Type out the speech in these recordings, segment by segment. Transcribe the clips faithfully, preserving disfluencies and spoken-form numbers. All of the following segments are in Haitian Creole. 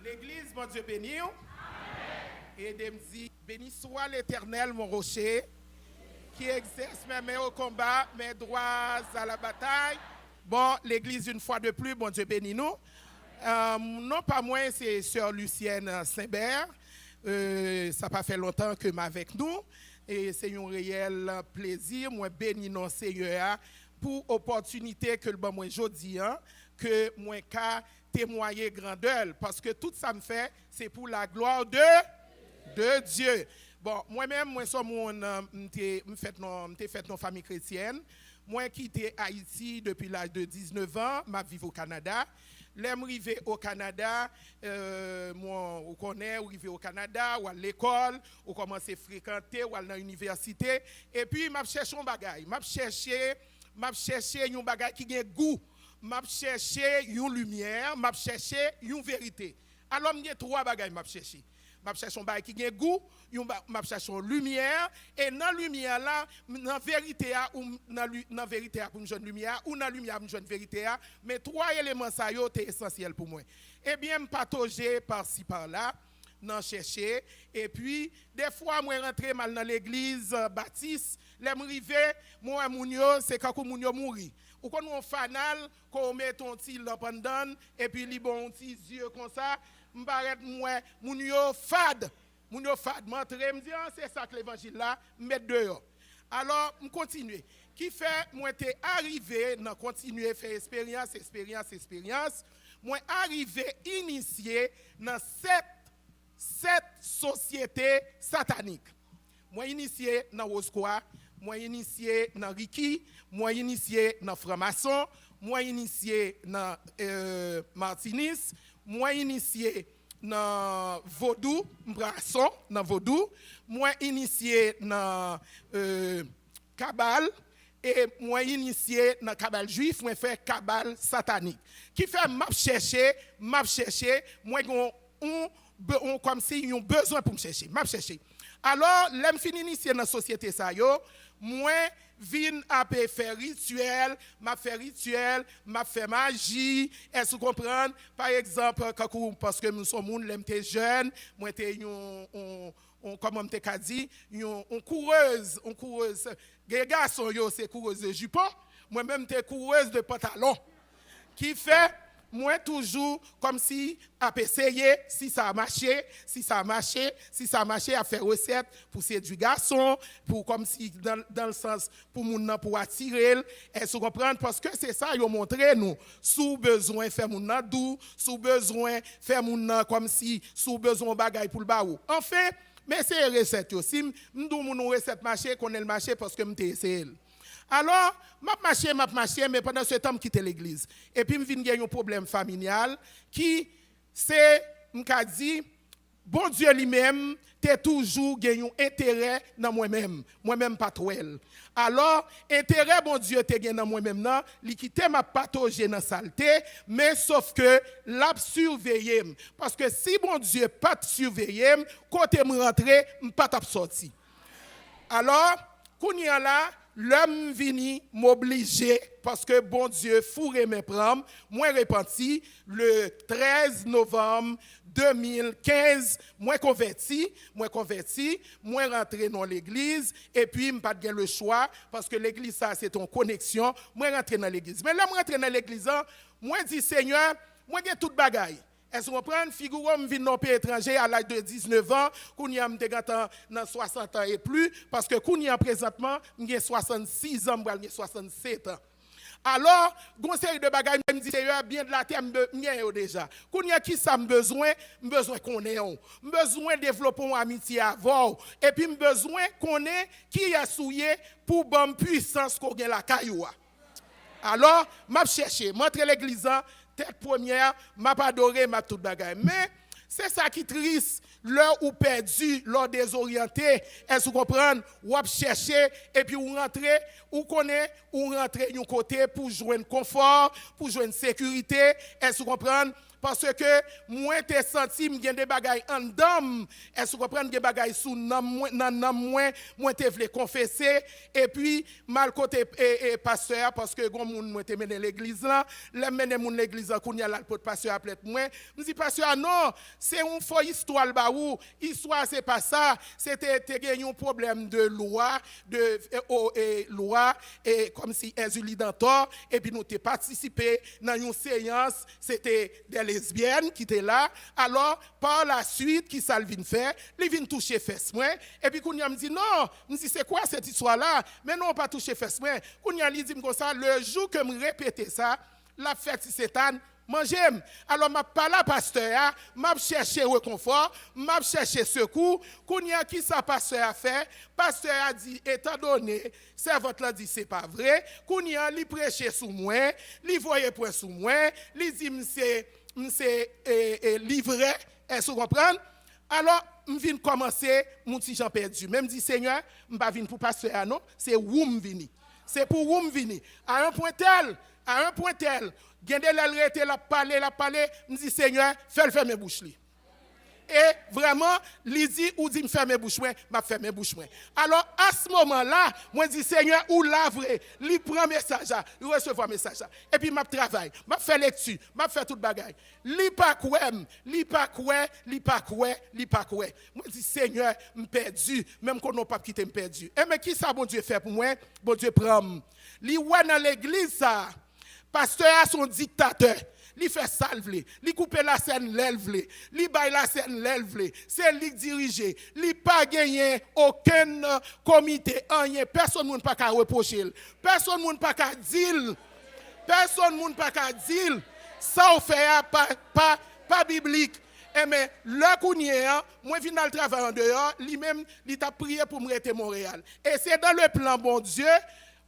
Legliz, Bondye beni w. Ede m di, Béni soit l'Éternel, mon rocher, qui exerce mes mains au combat, mes doigts à la bataille. Bon, legliz, yon fwa de plis, Bondye beni nou. Euh, non pa mwen, se Sè Lucienne Saint-Bert. Euh, sa pa fè lontan ke m avèk nou. E se yon reyèl plezi. Mwen beni non Senyè a pou opòtinite ke l ban mwen jodi a, ke mwen ka temwaye grandè l, paske tout sa m fè, se pou la glwa de, de Dye. Bon, mwen menm, mwen se yon moun, euh, m te, m fèt nan, m te fèt nan fanmi kretyèn. Mwen kite Ayiti depi laj de diznèf an, m ap viv o Kanada. Lè m rive o Kanada, euh, mwen, ou konnen, ou rive o Kanada, ou al lekòl, ou kòmanse frekante, ou al nan inivèsite, epi m ap chèche yon bagay, m ap chèche, m ap chèche yon bagay ki gen gou, m ap chèche yon limyè, m ap chèche yon verite. Alò, m gen twa bagay m ap chèche. M ap chèche yon bagay ki gen gou, yon ba, m ap chèche yon limyè, e nan limyè la, m, nan verite a, ou m, nan li, nan verite a pou m jwenn limyè a, ou nan limyè a pou m jwenn verite a, men twa eleman sa yo te esansyèl pou mwen. Ebyen, m patoje pasi pala, nan chèche, epi, defwa, mwen rantre, m al nan legliz, euh, batis, lè m rive, mwen wè moun yo, se kankou moun yo mouri. Ou konn yon fanal, ke w mete yon ti lanp anndan l, epi li ba w yon ti zye konsa, m parèt m wè moun yo fad. Moun yo fad. M antre, m di, "Ah, se sa k levanjil la," m met deyò. Alò, m kontinye. Ki fè mwen te arive nan kontinye fè esperyans, esperyans, esperyans. Mwen arive inisye nan sèt, sèt sosyete satanik. Mwen inisye nan Wozkwa, mwen inisye nan Riki, mwen inisye nan Franmason, mwen inisye nan, euh, Matinis, mwen inisye nan Vodou, m pran ason nan Vodou, mwen inisye nan, euh, Kabal, e mwen inisye nan Kabal Jwif, mwen fè Kabal Satanik. Ki fè m ap chèche, m ap chèche, mwen gen yon, yon be-, yon, kòmsi yon bezwen pou m chèche, m ap chèche. Alò, lè m fin inisye nan sosyete sa yo, mwen vin ape fè rityèl, m ap fè rityèl, m ap fè maji, èske w konprann? Pa egzanp, kankou, paske m se yon moun, lè m te jèn, mwen te yon, yon, yon, kòman m te ka di, yon, yon kourèz, yon kourèz. Gen gason yo, se kourèz de jipon, mwen menm, m te kourèz de pantalon. Ki fè, mwen toujou kòmsi ap eseye, si sa mache, si sa mache, si sa mache, ap fè resèt pou sedui gason, pou kòmsi, dan, dan le sans, pou moun nan, pou atire l. Èske w konprann? Paske se sa yo montre nou. Si w bezwen fè moun nan dou, si w bezwen fè moun nan kòmsi, si w bezwen yon bagay pou l ba ou. Anfen, m eseye resèt yo. Si m, m di yon moun yon resèt mache, konnen l mache paske m te eseye l. Alò, m ap mache, m ap mache, men pandan se tan, m kite legliz. Epi m vin gen yon pwoblèm familyal ki se, m ka di, Bondye li menm te toujou gen yon enterè nan mwen menm. Mwen menm, m pa t wè l. Alò, enterè Bondye te gen nan mwen menm nan, li kite m ap patoje nan salte, men sòf ke l ap siveye m. Paske si Bondye pa t siveye m, kote m rantre, m pa t ap sòti. Alò, kounye a la, lè m vini, m oblije, paske Bondye foure men pran m, mwen repanti, le trèz novanm de mil kenz, mwen konvèti, mwen konvèti, mwen rantre nan legliz, epi m pa t gen le chwa, paske legliz sa a se te yon koneksyon, mwen rantre nan legliz. Men lè m rantre nan legliz la, mwen di, Senyè, mwen gen tout bagay. Èske w konprann? Figire w, m vin nan yon peyi etranje a laj de diznèf an, kounye a m te gentan nan swasant an e pli, paske kounye a prezantman, m gen swasannsis an, m pral gen swasannsèt an. Alò, gon seri de bagay, m di, Seyè, byen de latè, m be-, m gen yo deja. Kounye a, kisa m bezwen? M bezwen konnen w. M bezwen devlope yon amitye avè w. Epi m bezwen konnen kiyès ou ye pou w ban m pwisans ke w gen lakay ou a. Alò, m ap chèche, m antre legliz la, tèt premyè, m ap adore, m ap tout bagay. Men, se sa ki tris, lè ou pèdi, lè w dezoryante, èske w konprann? W ap chèche, epi w rantre, ou konnen, ou rantre yon kote pou jwenn konfò, pou jwenn sekirite, èske w konprann? Paske mwen te santi m gen de bagay anndan m, èske w konprann, gen bagay sou nanm mwen, nan nanm mwen, mwen te vle konfese, epi m al kote e, e, pastè a, paske gon moun mwen te mennen legliz lan, lè m mennen moun legliz lan, kounye a l al pot pastè a plent mwen, m di pastè a, non, se yon fo istwa l ba ou, istwa a se pa sa, se te, te gen yon pwoblèm de lwa, de, e, o, e, lwa, e, kòmsi Èzili Dantò, epi nou te patisipe nan yon seyans, se te de lesbyèn ki te la, alò, pa la swit, ki sa l vin fè, li vin touche fès mwen, epi kounye a m di, non, m di, se kwa sèt istwa la, men non, pa touche fès mwen, kounye a li di m konsa, le jou ke m repete sa, l ap fè ti Setan manje m. Alò, m ap pale a pastè a, m ap chèche rekonfò, m ap chèche sekou. Kounye a, ki sa pastè a fè? Pastè a di, etandone sèvant lan di se pa vre, kounye a, li preche sou mwen, li voye pwen sou mwen, li di m se, m se, e, e, livrè, èske w konprann? Alò, m vin kòmanse, m yon ti jan pèdi. Men m di, Senyè, m pa vin pou pastè a non, se ou m vini. Se pou ou m vini. A yon pwen tèl, a yon pwen tèl, gen de lè l rete, l ap pale, l ap pale, m di, Senyè, fè l fèmen bouch li. E vrèman, li di, ou di m fèmen bouch mwen, m ap fèmen bouch mwen. Alò, a s moman la, mwen di, Senyè, ou la vre. Li pran mesaj la, li resevwa mesaj la. Epi m ap travay, m ap fè lekti, m ap fè tout bagay. Li pa kwè m, li pa kwè, li pa kwè, li pa kwè. Mwen di, Senyè, m pèdi, men m konnen w p ap kite m pèdi. Enben, ki sa Bondye fè pou mwen? Bondye pran m. Li wè nan legliz sa a, pastè a se yon diktatè. Li fè sa l vle. Li koupe lasèn lè l vle. Li bay lasèn lè l vle. Se li k dirije. Li pa genyen okenn komite, anyen. Pèsonn moun pa ka repwoche l. Pèsonn moun pa ka di l. Pèsonn moun pa ka di l. Sa w fè a pa, pa, pa biblik. Enben, lè kounye a, mwen vin al travay andeyò, li menm, li t ap priye pou m rete Monreyal. E se dans le plan Bondye,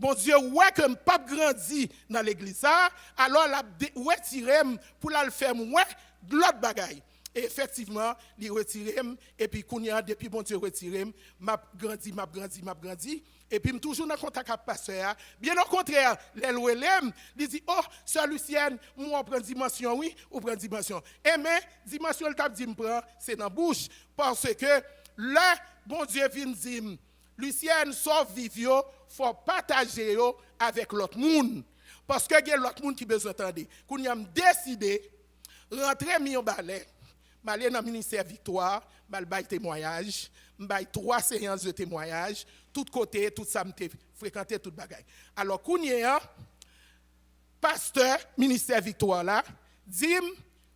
Bondye wè ke m p ap grandi nan legliz sa a, alò l ap de-, retire m pou l al fè m wè lòt bagay. E efektivman, li retire m, epi kounye a, depi Bondye retire m, m ap grandi, m ap grandi, m ap grandi. Epi m toujou nan kontak ak pastè a. Byen okontrè, lè l rele m, li di, oh, sè Lucienne, m wè w pran dimansyon, wi, ou pran dimansyon. Enben, dimansyon l t ap di m pran, se nan bouch. Paske lè Bondye vin di m, Lucienne, sa w viv yo, fò w pataje yo avèk lòt moun. Paske gen lòt moun ki bezwen tande. Kounye a m deside rantre Mibalè, m ale nan ministè Viktwa, m al bay temwayaj, m bay twa seyans de temwayaj, tout kote, tout sa m te frekante, tout bagay. Alò, kounye a, pastè ministè Viktwa la di m,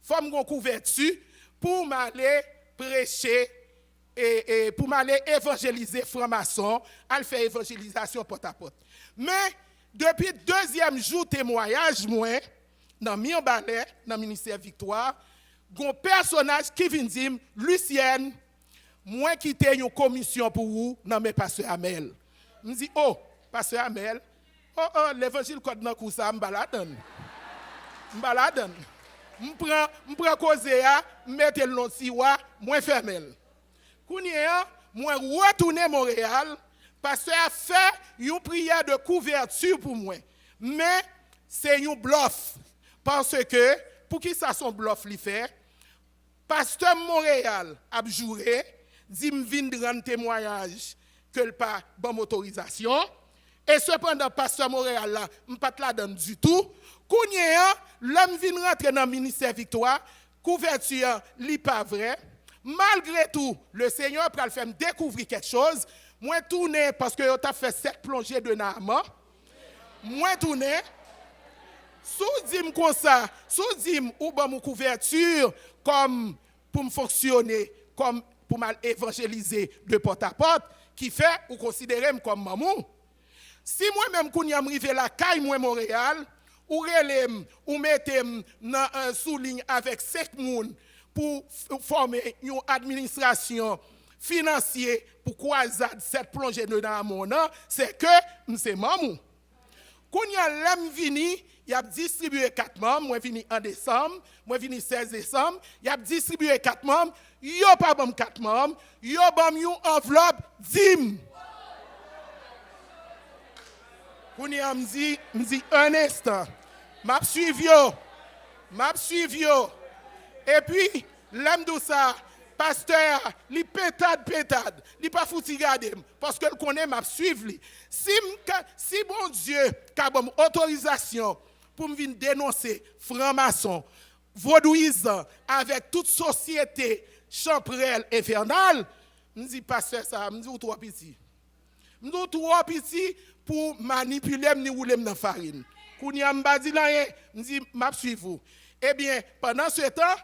fò m gon kouvèti pou m ale preche, e, e pou m ale evanjelize franmason, al fè evanjelizasyon pòtapòt. Men, depi dezyèm jou temwayaj mwen nan Mibalè, nan ministè Viktwa, gon pèsonaj ki vin di m, Lucienne, mwen kite yon komisyon pou ou nan men pastè Amèl. M di, oh, pastè Amèl, oh, oh, levanjil kòd nan kou sa, m pa ladann. M pa ladann. M pran, m pran koze a, m mete l nan tiwa, mwen fèmen l. Kounye a, mwen retounen Monreyal, pastè a fè yon priyè de kouvèti pou mwen. Men, se yon blòf. Paske, poukisa se yon blòf li fè? Pastè Monreyal ap joure, di m vin rann temwayaj ke l pa ban m otorizasyon. E sepandan, pastè Monreyal la, m pa t ladann ditou. Kounye a, lè m vin rantre nan ministè Viktwa, kouvèti an, li pa vrè. Malgre tou, Lesenyè pral fè m dekouvri kèk choz. Mwen tounen, paske yo t ap fè sèt plonje de Naaman. Mwen tounen. Si w di m konsa, si w di m ou ban m yon kouvèti kòm pou m fonksyone, kòm pou m al evanjelize de pòtapòt, ki fè ou konsidere m kòm manman w. Si mwen menm kounye a m rive lakay mwen Monreyal, ou rele m, ou mete m nan, eh, sou liy avèk senk moun pou f-, fòme yon administrasyon finansye pou kwazad sèt plonje de Naaman nan, se ke m se manm ou. Kounye a, lè m vini, y ap distribye kat manm, mwen vini an desanm, mwen vini sèz desanm, y ap distribye kat manm, yo pa ban m kat manm, yo ban m yon anvlòp dim. Kounye a, m di, m di, un instant, m ap swiv yo, m ap swiv yo, Epi, lè m di w sa, pastè a, li pentad, pentad. Li pa fouti gade m, paske l konnen m ap swiv li. Si m ka, si Bondye ka ban m otorizasyon pou m vin denonse franmason, vodouyizan, avèk tout sosyete chanprèl enfènal, m di pastè sa, m di ou twò piti. M di w twò piti pou w manipile m ni woule m nan farin. Kounye a m pa di l anyen, m di m ap swiv ou. Ebyen, pandan se tan,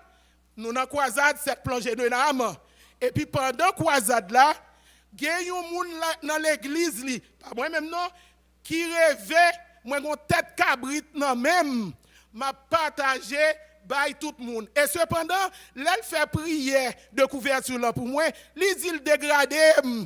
nou nan kwazad sèt plonje de Naaman. Epi pandan kwazad la, gen yon moun la, nan legliz li, pa mwen menm non, ki reve mwen gon tèt kabrit nan men m, m ap pataje bay tout moun. E sepandan, lè l fè priyè de kouvèti lan pou mwen, li di l degrade m.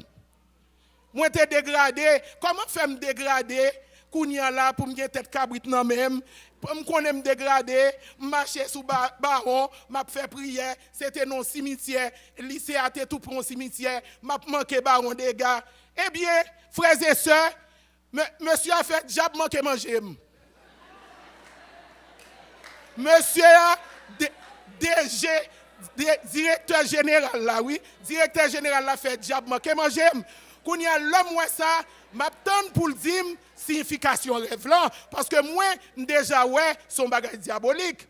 Mwen te degrade. Kòman fè m degrade kounye a la pou m gen tèt kabrit nan men m? M konnen m degrade, m mache sou ba-, bawon, m ap fè priyè, se te nan yon simityè, lise a te tou pre yon simityè, m ap manke bawon dega. Ebyen, frè e sè, me-, mesye a fè dyab manke manje m. Mesye a, de-, DG, de-, direktè jeneral la, wi. Direktè jeneral la fè dyab manke manje m. Kounye a, lè m wè sa, m ap tann pou l di m siyifikasyon rèv lan, paske mwen, m deja wè se yon bagay dyabolik.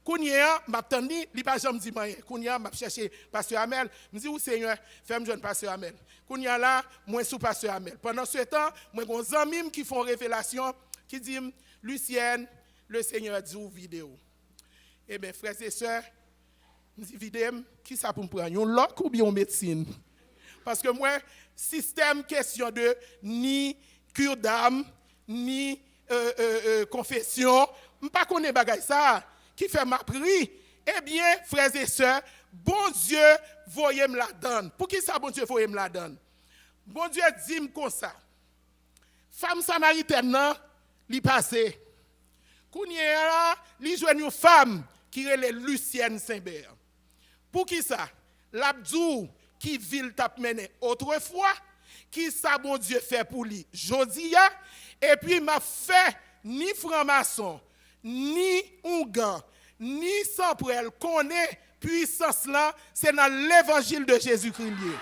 Kounye a, m ap tann li, li pa janm di m anyen. Kounye a, m ap chèche pastè Amèl. M di, ou Senyè, fè m jwenn pastè Amèl. Kounye a la, mwen sou pastè Amèl. Pandan se tan, mwen gon zanmi m ki fè yon revelasyon, ki di m, Lucienne, le Senyè di w vide w. Ebyen, frè e sè, m di vide m, kisa pou m pran? Yon lòk oubyen yon medsin? Paske mwen, sistèm kesyon de ni cure d'âme, ni, e, e, e, konfesyon, m pa konnen bagay sa a, ki fè m ap ri. Ebyen, frè e sè, Bondye voye m ladan l. Poukisa Bondye voye m ladan l? Bondye di m konsa, fanm samaritèn nan, li pase. Kounye a la, li jwenn yon fanm ki rele Lucienne Saint-Bert. Poukisa? L ap di w ki vi l t ap mennen otrefwa, kisa Bondye fè pou li jodi a, epi m ap fè ni franmason, ni oungan, ni sanprèl konnen pwisans lan se nan levanjil de Jezikri l ye.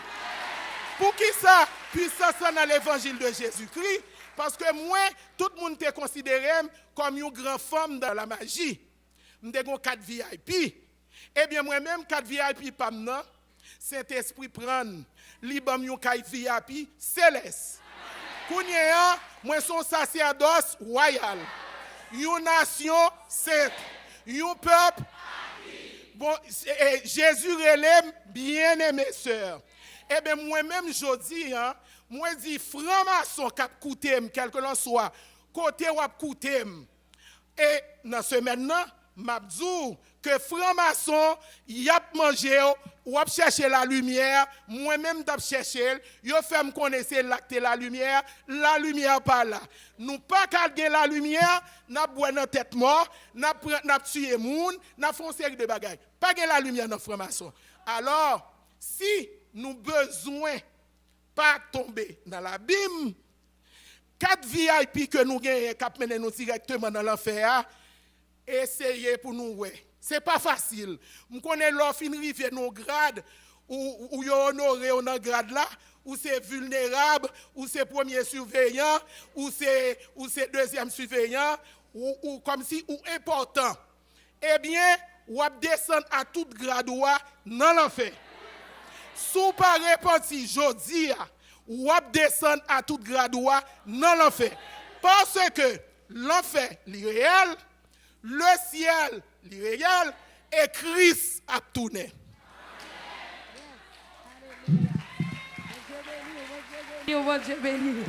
Poukisa pwisans lan nan levanjil de Jezikri? Paske mwen, tout moun te konsidere m kòm yon gran fanm dan la maji. M te gon kat V I P. Ebyen, mwen menm, kat V I P pa m nan, Sentespri pran l, li ban m yon kay V I P selès. Kounye a, mwen se yon sasèdòs wayal, yon nasyon sent, yon pèp. Bon, e, e, Jezi rele m byeneme sè. Ebyen, mwen menm jodi a, mwen di franmason k ap koute m, kèlkelanswa kote w ap koute m, e nan semèn nan, m ap di w ke franmason, y ap manje w, w ap chèche lalimyè, mwen menm m t ap chèche l, yo fè m konnen se la k te lalimyè, lalimyè pa la. Nou pa ka gen lalimyè, n ap bwè nan tèt mò, n ap pran, n ap tiye moun, n ap fè yon seri de bagay. Pa gen lalimyè nan franmason. Alò, si nou bezwen pa tonbe nan labim, kat V I P ke nou genyen k ap mennen nou dirèkteman nan lanfè a, eseye pou nou wè. Se pa fasil. M konnen lè w fin rive nan yon grad, ou, ou yo onore w nan grad la, ou se vilnerab, ou se premye siveyan, ou se, ou se dezyèm siveyan, ou, ou kòmsi ou enpòtan. Ebyen, w ap desann a tout grad ou a nan lanfè. Si w pa repanti jodi a, w ap desann a tout grad ou a nan lanfè. Paske lanfè, li reyèl, lesyèl, li reyèl, e Kris ap tounen. Bondye beni w.